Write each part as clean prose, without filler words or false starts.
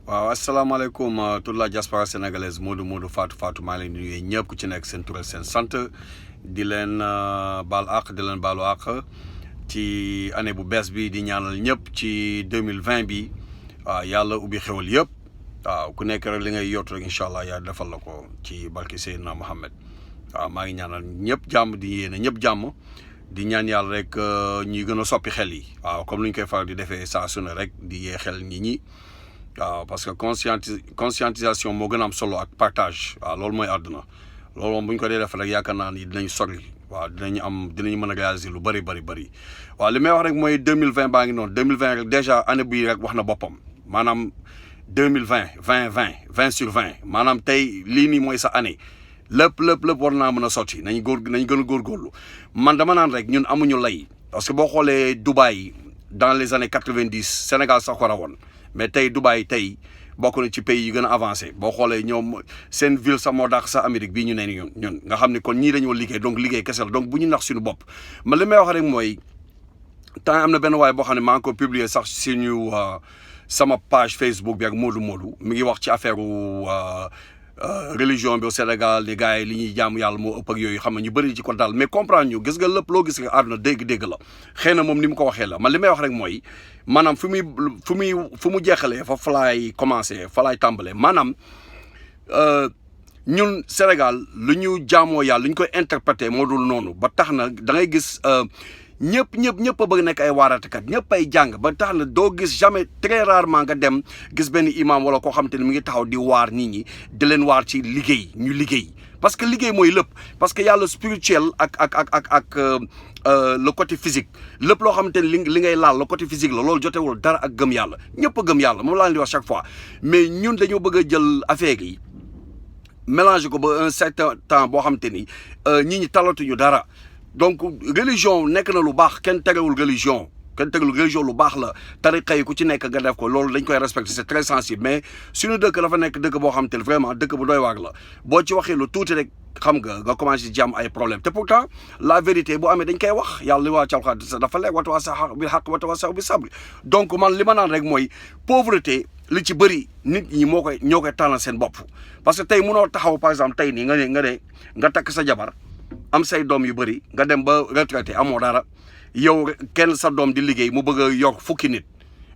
waaw asalaamaaleykum toute la diaspora sénégalaise Modou Fatou maa ngi leen di nuyu ñëpp ku ci nekk seen tur ak seen sant di leen baal àq di leen baalu àq ci année bu bees bi di ñaanal ñëpp ci 2020 bi waaw yàlla ubbi xewal yëpp waaw ku nekk rek li ngay yottu rek incha allah yaa defal la ko ci barki Seydina Mohamed waaw maa ngi ñaanal ñëpp jàmm di yéene ñëpp jàmm di ñaan yàlla rek ñuy gën a soppi xel yi waaw comme ni ñu koy faral di defee saa su ne rek di yee xel nit ñi. waaw parce que conscientisation moo gën a am solo ak partage waaw loolu mooy àdduna loolu moom bu ñu ko dee def rek yaakaar naa ni dinañ sori waaw dinañu mën a réaliser lu bëri waaw li may wax rek mooy 2020 baa ngi noonu 2020 rek déjà année bii rek wax na boppam maanaam 2020 20 sur 20 maanaam tey lii nii mooy sa année lépp war naa mën a sotti nañ gën a góorgóorlu man dama naan rek ñun amuñu lay parce que boo xoolee Dubaï dans les années 90 Sénégal sax ko rawoon mais tey Dubaï tey bokk na ci pays yi gën a avancé boo xoolee ñoom seen ville sax moo dàq sa Amérique bii ñu ne ñun nga xam ne kon ñii dañoo liggéey donc liggéey kese la donc bu ñu nax suñu bopp man li may wax rek mooy temps am na benn waay boo xam ne maa ngi ko publier sax suñu sama page Facebook bi ak Modou mi ngi wax ci affaire religion bi au Sénégal ni gars yi li ñuy jaamu yàlla moo ëpp ak yooyu xam nga ñu bëri ci ko daal mais comprendre ñu gis nga lépp loo gis nga àdduna dégg la xëy na moom ni mu ko waxee la man li may wax rek mooy maanaam fu mu jeexalee fa laay commencé fa laay tàmbalee maanaam ñun Sénégal lu ñu jaamoo yàlla lu ñu koy interpréter moo dul noonu ba tax na da ngay gis ñëpp a bëgg nekk ay waaratekat ñëpp ay jàng ba tax na doo gis jamais très rarement nga dem gis benn imam wala koo xam te ne mi ngi taxaw di waar nit ñi di leen waar ci liggéey ñu liggéey parce que liggéey mooy lépp parce que yàlla spirituel ak le côté physique lépp loo xamante ne li ngay laal le côté physique la loolu jotewul dara ak gëm yàlla ñëpp a gëm yàlla moom laa leen di wax chaque fois mais ñun dañoo bëgg a jël affaire yi mélanger ko ba un certain temps boo xamante ni ñi talatuñu dara donc religion nekk na lu baax kenn terewul religion lu baax la tariqa yi ku ci nekk nga def ko loolu dañ koy respecter c'est très sensible mais suñu dëkk dafa nekk dëkk boo xam te ne vraiment dëkk bu doy waar la boo ci waxee lu tuuti rek xam nga commencé ci am ay problème te pourtant la vérité bu amee dañ koy wax yàlla li waa calxaat dafa leeg watawaasaw bil haqq watawaasaw bis sabr donc man li ma naan rek mooy pauvreté li ci bëri nit ñi ñoo koy tànnal seen bopp parce que tey mënoo taxaw par exemple tey nii nga takk sa jabar am say doom yu bëri nga dem ba retraité amoo dara yow kenn sa doom di liggéey mu bëgg a yor fukki nit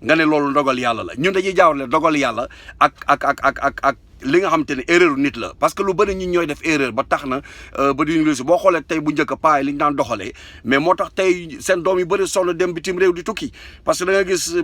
nga ne loolu ndogal yàlla la ñun dañuy jaawale dogal yàlla ak li nga xam te ne erreur nit la parce que lu bëri ñun ñooy def erreur ba tax na ba di université boo xoolee tey bu njëkk paay li ñu daan doxalee mais moo tax tey seen doom yu bëri sonn dem bitim réew di tukki parce que da nga gis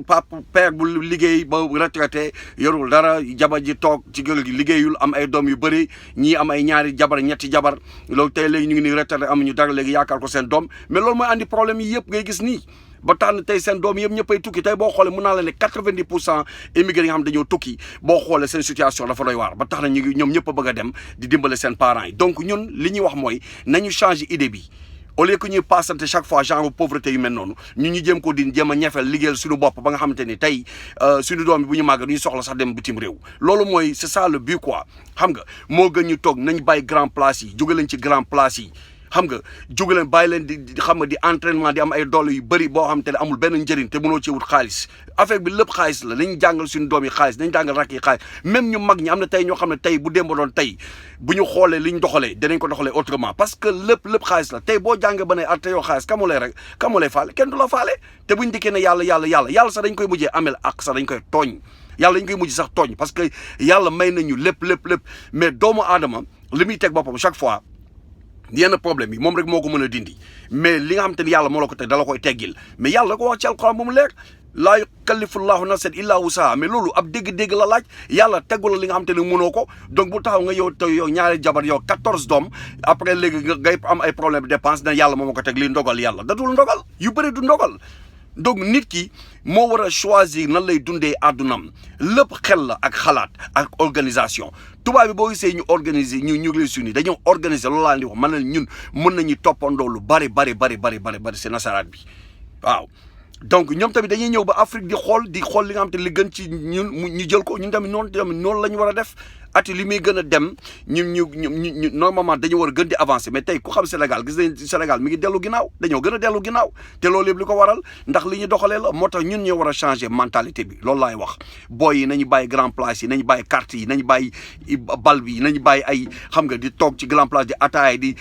père bu liggéey ba retraité yorul dara jabar ji toog ci kër gi liggéeyul am ay doom yu bëri ñii am ay ñaari jabar ñetti jabar loolu tey léegi ñu ngi nii retraité amuñu dara léegi yaakaar ko seen doom mais loolu mooy andi problème yi yëpp ngay gis nii ba tax na tey seen doom yëpp ñëppay tukki tey boo xoolee mën naa la ne 90% immigrés yi nga xam dañoo tukki boo xoolee seen situation dafa doy waar ba tax na ñoom ñëpp a bëgg a dem di dimbale seen parents yi donc ñun li ñuy wax mooy nañu changer idée bi au lieu que ñuy passante chaque fois genre pauvreté yu mel noonu ñun ñu jéem ko di jéem a ñefeel liggéeyal suñu bopp ba nga xamante ni tey suñu doom bi bu ñu màgg duñu soxla sax dem bitim réew loolu mooy c'est ça le but quoi xam nga moo gën ñu toog nañ bàyyi grand place yi jóge leen ci grand place yi xam nga jóge leen bàyyi leen di xam nga di entraînement di am ay doole yu bëri boo xam te ne amul benn njëriñ te mënoo ci wut xaalis affaire bi lépp xaalis la nañ jàngal suñu doom yi xaalis nañ jàngal rakk yi xaalis même ñu mag ñi am na tey ñoo xam ne tey bu démb doon tey bu ñu xoolee li ñu doxalee danañ ko doxalee autrement parce que lépp xaalis la tey boo jàngee ba ne te yoo xaalis kamu lay faale kenn du la faale te buñ dikkee ne yàlla sax dañ koy mujjee amel ak sax dañ koy tooñ yàlla dañ koy mujj sax tooñ parce que yàlla may nañu lépp mais doomu aadama li muy teg boppam chaque fois yenn problème yi moom rek moo ko mën a dindi mais li nga xam te ni yàlla moo la ko teg dala koy teggil mais yàlla ko wax ci alxuraan bu mu leer laa yukallifu llaahu nafsan illaa wusahaa mais loolu ab dégg-dégg la laaj yàlla teggu la li nga xam te ne mënoo ko donc bu taxaw nga yow ñaari jabar yow 14 doom après léegi ngay am ay problème de dépense na yàlla moo ma ko teg li ndogal yàlla da dul ndogal yu bëri du ndogal donc nit ki moo war a choisir nan lay dundee àddunam lépp xel la ak xalaat ak organisation tubaab bi boo gisee ñu organiser ñu réussir ni dañoo organiser loolu laa di wax man na ñun mën nañu toppandoo lu bari si nasaraat bi waaw donc ñoom tamit dañuy ñëw ba Afrique di xool li nga xam te li gën ci ñun ñu jël ko ñun tamit noonu la ñu war a def at li muy gën a dem ñu normalement dañu war a gën di avancer mais tey ku xam Sénégal gis nañ Sénégal mi ngi dellu ginnaaw dañoo gën a dellu ginnaaw te loolu yëpp li ko waral ndax li ñu doxalee la moo tax ñun ñoo war a changer mentalité bi loolu laay wax booy yi nañu bàyyi grand place yi nañu bàyyi carte yi nañu bàyyi bal bi nañu bàyyi ay xam nga di toog ci grand place di ataaya di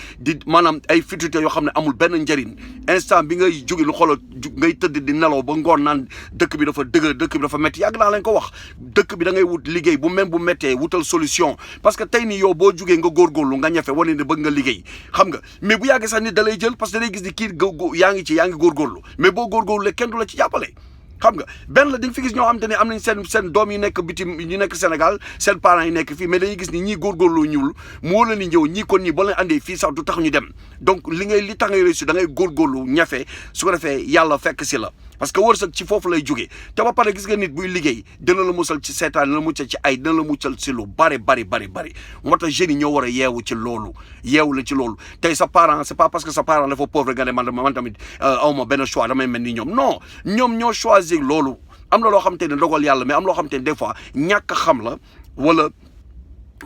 maanaam ay futilité yoo xam ne amul benn njëriñ instant bi ngay jóge lu xoolal ngay tëdd di nelaw ba ngoon naan dëkk bi dafa dëgër dëkk bi dafa métti yàgg naa leen ko wax dëkk bi da ngay wut liggéey bu même bu méttee wutal solution parce que tey nii yow boo jugee nga góorgóorlu nga ñafe wane ne bëgg nga liggéey xam nga mais bu yàggee sax nit da lay jël parce que da lay gis ni kii yaa ngi góorgóorlu mais boo góorgóorlu kenn du la ci jàppale xam nga benn la di nga fi gis ñoo xam te ne am nañ seen doom yi nekk bitim ñu nekk Sénégal seen parents yi nekk fii mais dañuy gis ni ñii góorgóorlu ñuul moo la ni ñëw ñii kon ñii ba leen andee fii sax du tax ñu dem donc li tax ngay réussir da ngay góorgóorlu ñafe su ko defee yàlla fekk si la parce que wërsëg ci foofu lay jógee te ba pare gis nga nit buy liggéey dina la musal ci seetaan dina la muccal ci ay dina la muccal ci lu bari moo tax jeunes yi ñoo war a yeewu ci loolu yeewu la ci loolu tey sa parent c'est pas parce que sa parent dafa pauvre nga ne man tamit awma benn choix damay mel ni ñoom non ñoom ñoo choisir loolu am na loo xam te ne dogal yàlla mais am loo xam te ne des fois ñàkk xam la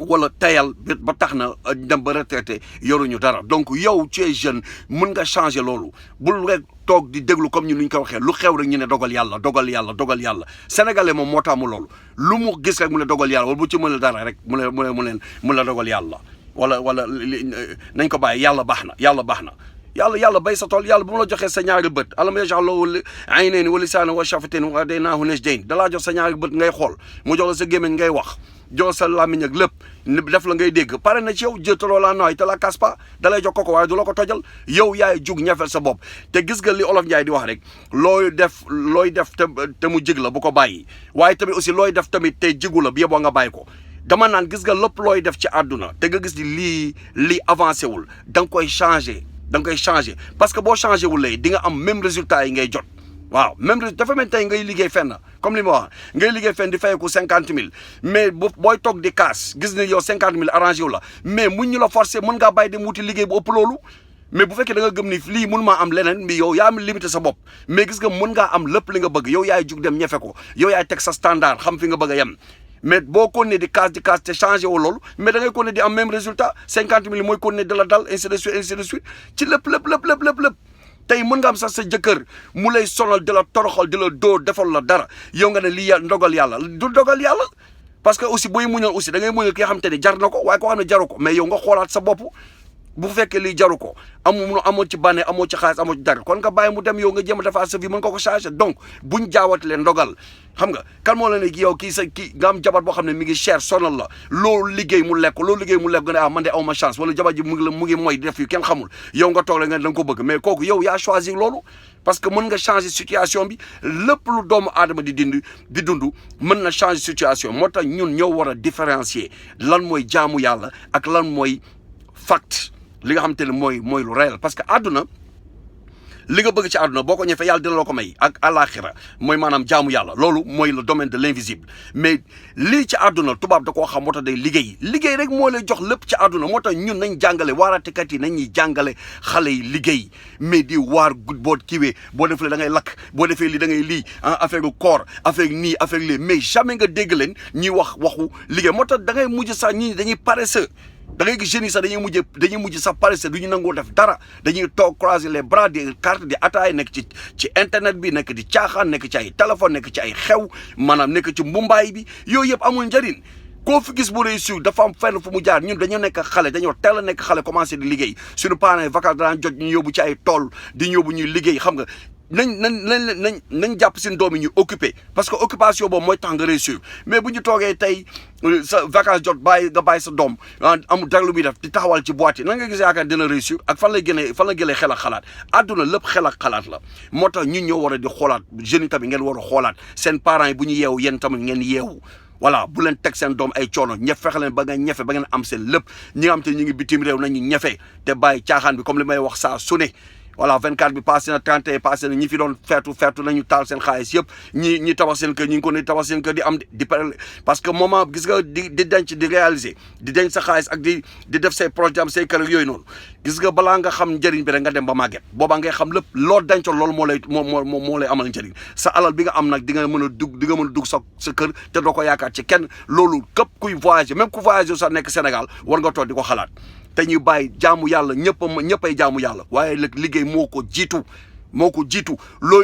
wala tayal ba tax na dem ba retraité yoruñu dara donc yow tu es jeune mën nga changer loolu bul rek toog di déglu comme ñun ñu ko waxee lu xew rek ñu ne dogal yàlla sénégalais moom moo taamu loolu lu mu gis rek mu ne dogal yàlla wala bu ci mën a dara rek mu ne dogal yàlla wala nañ ko bàyyi yàlla baax na yàlla bay sa tool yàlla bu ma la joxee sa ñaari bët alam yaj'al lahu aynayni wa lisaanan wa shafatayni wa hadaynaahu najdayn dalaa jox sa ñaari bët ngay xool mu jox la sa gémmiñ ngay wax jox sa làmmiñ ak lépp def la ngay dégg pare na ci yow jëtaloo laa nooy te la kas pa dalay jox ko waaye du la ko tojal yow yaay jug ñafel sa bopp te gis nga li olof Njaay di wax rek looy def te mu jig la bu ko bàyyi waaye tamit aussi looy def tamit te jigu la bi yeboo nga bàyyi ko dama naan gis nga lépp looy def ci àdduna te nga gis ni lii avancé wul da nga koy changer parce que boo changé wul lay di nga am même résultat yi ngay jot waaw même dafa mel tey ngay liggéey fenn comme li ma wax ngay liggéey fenn di fayeku 50 000 mais booy toog di kaas gis ni yow 50 000 arrangé wu la mais muñ ñu la forcé mën ngaa bàyyi dem wuti liggéey bu ëpp loolu mais bu fekkee da nga gëm ni lii mun maa am leneen mais yow yaa am limité sa bopp mais gis nga mën ngaa am lépp li nga bëgg yow yaay jug dem ñefe ko yow yaay teg sa standard xam fi nga bëgg a yem mais boo continuer di kaas te changé wu loolu mais da ngay continuer di am même résultat 50 000 mooy continuer di la dal ainsi de suite ci lépp tey mën nga am sax sa jëkkër mu lay sonal di la toroxal di la dóor defal la dara yow nga ne lii ndogal yàlla du dogal yàlla parce que aussi booy muñal aussi da ngay muñal ki nga xam te ne jar na ko waaye koo xam ne jaru ko mais yow nga xoolaat sa bopp bu fekkee lii jaru ko amoo ci bànneex amoo ci xaalis amoo ci dara kon nga bàyyi mu dem yow nga jéem a defaat sa vie mën nga ko changer donc buñ jaawat leen ndogal xam nga kan moo la ne yow kii nga am jabar boo xam ne mi ngi cher sonal la loolu liggéey mu lekk nga ne man de aw ma chance wala jabar ji mu ngi mooy def yu kenn xamul yow nga toog la nga da nga ko bëgg mais kooku yow yaa choisir loolu parce que mën nga changer situation bi lépp lu doomu aadama di dund mën na changer situation moo tax ñun ñoo war a différencier lan mooy jaamu yàlla ak lan mooy fact li nga xam te ne mooy lu réel parce que àdduna li nga bëgg ci àdduna boo ko ñëfee yàlla dina la ko may ak àllaaxira mooy maanaam jaamu yàlla loolu mooy le domaine de l'invisible mais lii ci àdduna tubaab da koo xam moo tax day liggéey rek moo lay jox lépp ci àdduna moo tax ñun nañ jàngale waaraatekat yi nañ ñuy jàngale xale yi liggéey mais di waar boo kiiwee boo defee da ngay lakk boo defee lii da ngay lii affaire koor affaire nii affaire lii mais jamais nga dégg leen ñuy waxu liggéey moo tax da ngay mujj sax ñii dañuy paresseux da ngay gis jeunes yi sax dañuy mujj sax paresseux du ñu nangoo def dara dañuy toog croiser les bras di carte di ataay nekk ci internet bi nekk di caaxaan nekk ci ay téléphone nekk ci ay xew maanaam nekk ci mbumbaay bi yooyu yëpp amul njëriñ koo fi gis bu réussir dafa am fenn fu mu jaar ñun dañoo nekk xale dañoo teel a nekk xale commencé di liggéey suñu parents vacances daan jot ñu yóbbu ci ay tool di yóbbu ñuy liggéey xam nga nañ jàpp seen doom yi ñu occupé parce que occupation boobu mooy tax nga réussir mais bu ñu toogee tey sa vacances jot bàyyi sa doom amul dara lu muy def di taxawal ci boîte yi nan nga gis yaakaar dina réussir ak fan la jëlee xel ak xalaat àdduna lépp xel ak xalaat la moo tax ñun ñoo war a di xoolaat jeunes yi tamit ngeen war a xoolaat seen parents yi bu ñu yeewu yéen tamit ngeen yeewu voilà bu leen teg seen doom ay coono fexe leen ba nga ñefe ba ngeen am seen lépp ñi nga xam te ñu ngi bitim réew nañu ñefe te bàyyi caaxaan bi comme li may wax saa su ne voilà 24 bi passé na 31 passé na ñi fi doon feetu nañu taal seen xaalis yëpp ñi tabax seen kër ñi ngi ko ni tabax seen kër di am di parce que moment gis nga di denc di réaliser di denc sa xaalis ak di def say projet am say kër ak yooyu noonu gis nga balaa nga xam njëriñ bi rek nga dem ba màgget boobaa ngay xam lépp loo dencoon loolu moo lay amal njëriñ sa alal bi nga am nag di nga mën a dugg sa kër te doo ko yaakaar ci kenn loolu képp kuy voyager même ku voyager sax nekk Sénégal war nga toog di ko xalaat te ñuy bàyyi jaamu yàlla ñëppay jaamu yàlla waaye nag liggéey moo ko jiitu lu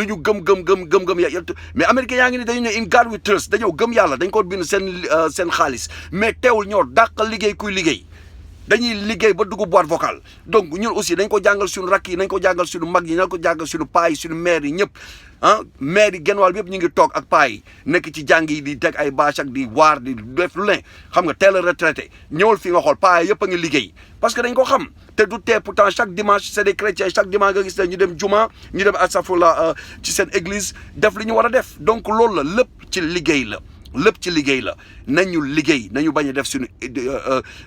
ñu gëm ya mais américain yaa ngi ni dañu ne in God we trust dañoo gëm yàlla dañ ko bind seen xaalis mais teewul ñoo dàq liggéey kuy liggéey dañuy liggéey ba dugg boîte vocale donc ñun aussi dañ ko jàngal suñu rakk yi nañ ko jàngal suñu mag yi nañ ko jàngal suñu paa yi suñu maire yi ñëpp maire yi genn wàll bi yëpp ñu ngi toog ak paa yi nekk ci jàng yi di teg ay bâche ak di waar di def lu ne xam nga teel a retraité ñëwal fi nga xool paa yi yëpp a ngi liggéey parce que dañ ko xam te du tee pourtant chaque dimanche c'est des chrétiens chaque dimanche nga gis ne ñu dem juma ñu dem astafurlah ci seen église def li ñu war a def donc loolu la lépp ci liggéey la nañu liggéey nañu bañ a def suñu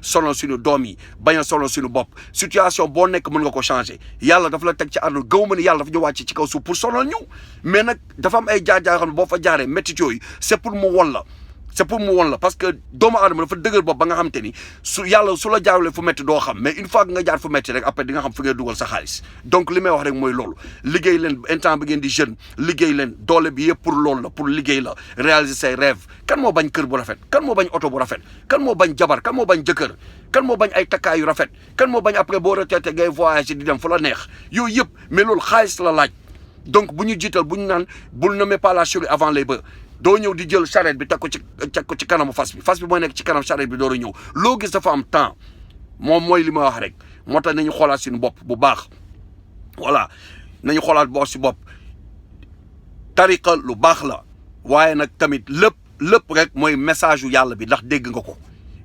sonal suñu doom yi bañ a sonal suñu bopp situation boo nekk mën nga ko changer yàlla dafa la teg ci àdduna gëw ma ni yàlla dafa ñu wàcc ci kaw suuf pour sonal ñu mais nag dafa am ay jaar-jaar yoo xam ne boo fa jaaree métti yooyu c'est pour mu won la parce que doomu aadama dafa dëgër bopp ba nga xam te ni yàlla su la jaarale fu métti doo xam mais une fois que nga jaar fu métti rek après di nga xam fu ngay dugal sa xaalis donc li may wax rek mooy loolu liggéey leen instant bi ngeen di jeune liggéey leen doole bi yëpp pour loolu la pour liggéey la réaliser say rêve kan moo bañ kër bu rafet kan moo bañ oto bu rafet kan moo bañ jabar kan moo bañ jëkkër kan moo bañ ay takkaay yu rafet kan moo bañ après boo retraité ngay voyager di dem fu la neex yooyu yëpp mais loolu xaalis la laaj donc bu ñu jiital bu ñu naan bul ne mets pas la charrue avant les bœufs doo ñëw di jël charrette bi teg ko ci kanamu fas bi mooy nekk ci kanam charrette bi door a ñëw loo gis dafa am temps moom mooy li ma wax rek moo tax nañu xoolaat suñu bopp bu baax voilà nañu xoolaat boo si bopp tariqa lu baax la waaye nag tamit lépp rek mooy message yu yàlla bi ndax dégg nga ko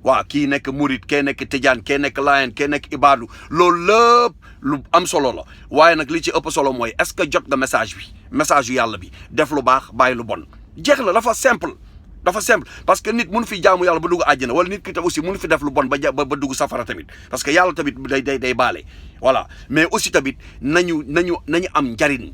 waaw kii nekk murit kee nekk tijaan kee nekk layen kee nekk ibaadu loolu lépp lu am solo la waaye nag li ci ëpp solo mooy est-ce que jot nga message yu yàlla bi def lu baax bàyyi lu bon jeex la dafa simple parce que nit mënu fi jaamu yàlla ba dugg àjjana wala nit ki tam aussi mënu fi def lu bon ba dugg safara tamit parce que yàlla tamit day baale voilà mais aussi tamit nañu am njariñ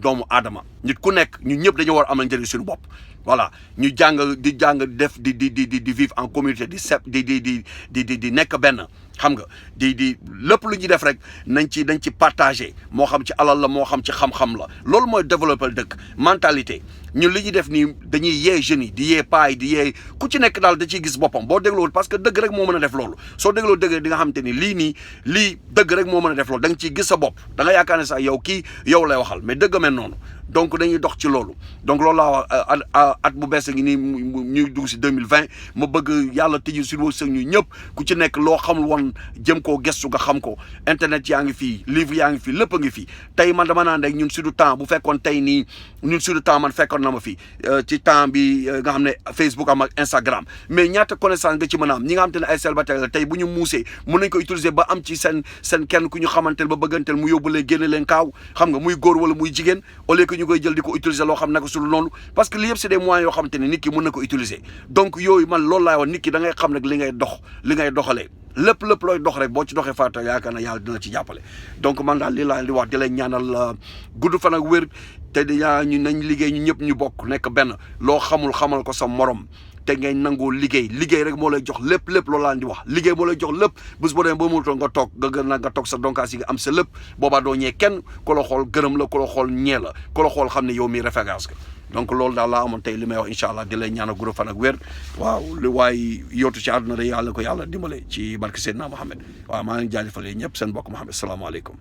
doomu aadama nit ku nekk ñu ñëpp dañoo war a amal njariñ suñu bopp voilà ñu jàng def di vivre en communauté di nekk benn xam nga di lépp lu ñuy def rek nañ ci partager moo xam ci alal la moo xam ci xam-xam la loolu mooy développer dëkk mentalité ñun li ñuy def nii dañuy yee jeunes yi di yee paa yi di yee ku ci nekk daal da ciy gis boppam boo dégloowul parce que dëgg rek moo mën a def loolu soo dégloo dëgg di nga xam te ni lii dëgg rek moo mën a def loolu da nga ciy gis sa bopp da nga yaakaar ne sax yow lay waxal mais dëgg mel noonu donc dañuy dox ci loolu donc loolu laa wax at bu bees ngi nii ñuy dugg si 2020 ma bëgg yàlla tëji suñu wërsëg ñu ñëpp ku ci nekk loo xamul woon jëm koo gestu nga xam ko internet yaa ngi fii livre yaa ngi fii lépp a ngi fii tey man dama naan rek ñun suñu temps bu fekkoon tey nii ñun suñu temps man fekkoon na ma fii ci temps bi nga xam ne Facebook am ak Instagram mais ñaata connaissance nga ci mën a am ñi nga xam te ne ay célibataire la tey bu ñu muusee mën nañ ko utiliser ba am ci seen kenn ku ñu xamanteel ba bëgganteel mu yóbbu leen génne leen kaaw xam nga muy góor wala muy jigéen au lieu que ñu koy jël di ko utiliser loo xam ne naka sul noonu parce que li yëpp c'est des moyens yoo xam te ne nit ki mën na ko utiliser donc yooyu man loolu laay wax nit ki da ngay xam nag li ngay doxalee lépp looy dox rek boo ci doxee farata yaakaar na yàlla dina ci jàppale donc man daal lii laa di wax di leen ñaanal gudd fan ak wér te ñu nañ liggéey ñu ñëpp ñu bokk nekk benn loo xamal ko sa morom te ngay nangoo liggéey rek moo lay jox lépp loolu laa di wax liggéey moo lay jox lépp bés boo demee ba mënutoo nga toog nga toog sa donkaas yi nga am sa lépp boobaa doo ñee kenn ku la xool gërëm la ku la xool ñee la ku la xool xam ne yow mii référence nga donc loolu daal laa amoon tey li may wax incha allah di lay ñaanal gudd fan ak wér waaw li waaye yootu ci àdduna rek yàlla ko yàlla dimbale ci barke Seydina Mohamed waaw maa ngi jaajëfal ñëpp seen mbokk Mohamed salaamaaleykum